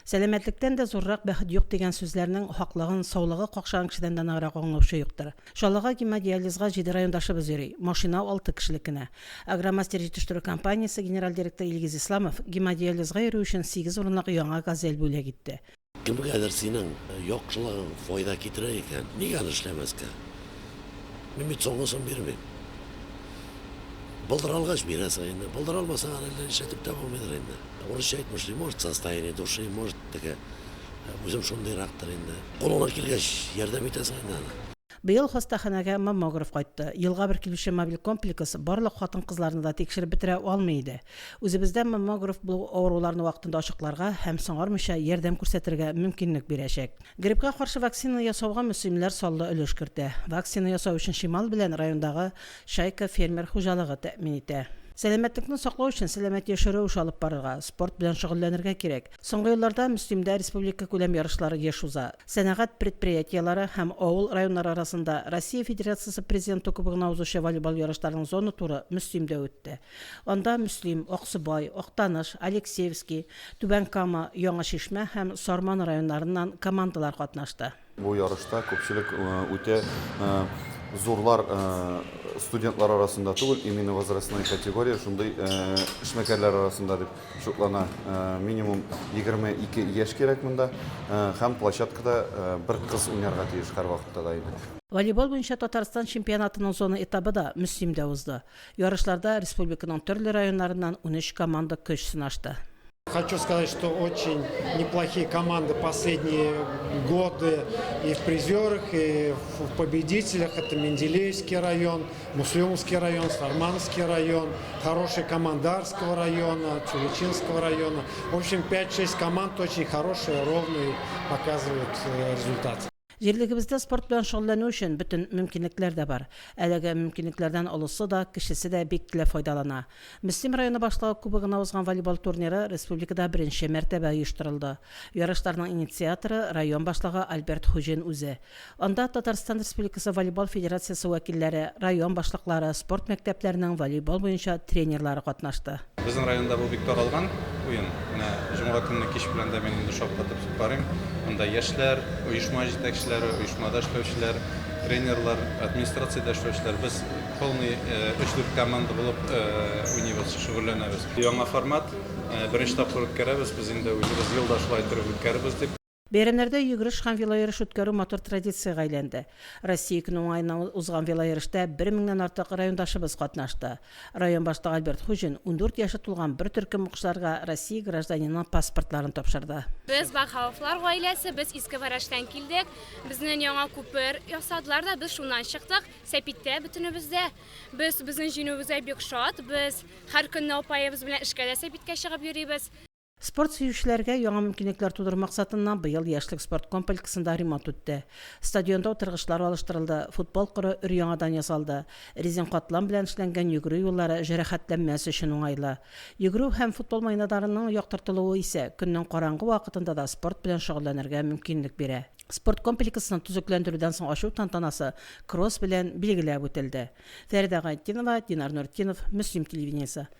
Сәламәтлектән дә зуррак бәхет юк дигән сүзләрнең хаклыгын саулыгы какшаган кешедән дә ныграк аңлаучы юктыр. Чаллыга гемодиализга җиде райондашыбыз йөри, машина алты кешелек кенә. Агромастер җитештерү компаниясе генераль директоры Илгиз Исламов гемодиализга йөрү өчен сигез урынлык яңа Газель бүләк итте. Кемгәдер синең яхшылыгың файда китерә икән, нигә аны эшләмәскә? Мин бит соңгысын бирмим. Булдыра алгач бирәсең инде, булдыра алмасаң, аны әллә нишләтеп тә булмыйдыр инде. Урысча әйтмешли, может, состояние души, может, теге үзем шундыйрактыр инде. Кулыңнан килгәч, ярдәм итәсең инде аны. Быел хастаханәгә маммограф кайтты. Елга бер килүче мобиль комплекс барлык хатын-кызларны да тикшереп бетерә алмый иде. Үзебездә маммограф булу авыруларны вакытында ачыкларга һәм соңармыйча ярдәм күрсәтергә мөмкинлек бирәчәк. Гриппка каршы вакцина ясауга мөслимлеләр саллы өлеш кертә. Вакцина ясау өчен чимал белән райондагы Чайка фермер хуҗалыгы тәэмин итә. Сәламәтлекне саклау өчен сәламәт яшәү рәвеше алып барырга, спорт белән шөгыльләнергә кирәк. Соңгы елларда Мөслимдә республикакүләм ярышлар еш уза. Сәнәгать предприятиеләре һәм авыл районнары арасында Россия Федерациясе Президенты Кубогына узучы волейбол ярышларының зона туры Мөслимдә үтте. Анда Мөслим, Аксубай, Актаныш, Алексеевский, Түбән Кама, Яңа Чишмә һәм Сарман районнарыннан командалар катнашты. Бу ярышта күпчелек үтә зурлар студентлар арасында түгел, именно возрастной категория шундый эшмәкәрләр арасында дип шутлана. Минимум 22 яшь кирәк монда һәм площадкада бер кыз уйнарга тиеш һәрвакытта да инде. Волейбол буенча Татарстан чемпионатының зона этабы да Мөслимдә узды. Ярышларда республиканың төрле районнарыннан 13 команда көч сынашты. Хочу сказать, что очень неплохие команды последние годы и в призерах, и в победителях. Это Менделеевский район, Муслюмовский район, Сармановский район, хорошие команды Арского района, Чуличинского района. В общем, 5-6 команд очень хорошие, ровные, показывают э, результат. Җирлегебездә спорт белән шөгыльләнү өчен бөтен мөмкинлекләр дә бар. Әлеге мөмкинлекләрдән олысы да, кечесе дә бик теләп файдалана. Мөслим районы башлыгы кубогына узган волейбол турниры республикада беренче мәртәбә оештырылды. Ярышларның инициаторы, район башлыгы Альберт Хуҗин үзе. Анда Татарстан Республикасы волейбол федерациясе вәкилләре, район башлыклары, спорт мәктәпләренең волейбол буенча тренерлары катнашты. Безнең районда бу бик таралган уен. Менә җомга көнне кич белән дә мин инде шаккатып карыйм. Монда яшьләр, оешма җитәкчеләре, оешмада эшләүчеләр, тренерлар, администрациядә эшләүчеләр. Без полный өч-дүрт команда булып уйныйбыз, шөгыльләнәбез. Яңа формат, беренче тапкыр үткәрәбез. Без инде үзебез ел да шулай иттереп үткәрербез дип. Бәйрәмнәрдә йөгереш һәм велойөреш үткәрү матур традициягә әйләнде. Россия көне уңаеннан узган велойөрештә бер меңнән артык райондашыбыз катнашты. Район башлыгы Альберт Хуҗин 14 яше тулган бер төркем укучыларга Россия гражданины паспортларын тапшырды. Без Бахаовлар гаиләсе, без Иске Вәрәштән килдек. Безнең яңа күпер ясадылар да, без шуннан чыктык. Сәпиттә бөтенебез дә. Без безнең җиңүебезгә бик шат. Без һәр көнне апаебыз белән эшкә дә Сәпиткә чыгып йөрибез. Спорт сөючеләргә яңа мөмкинлекләр тудыру максатыннан быел Яшьлек спорт комплексында ремонт үтте. Стадионда утыргычлар алыштырылды, футбол кыры өр-яңадан ясалды, резин катлам белән эшләнгән йөгерү юллары җәрәхәтләнмәс өчен уңайлы. Йөгерү һәм футбол майнадарының яктыртылуы исә көннең караңгы вакытында да спорт белән шөгыльләнергә мөмкинлек бирә. Спорт комплексын төзекләндерүдән соң ачу тантанасы кросс белән билгеләп үтелде. Фәридә Гайнетдинова, Динар Нуртдинов, Мөслим телевидениесе.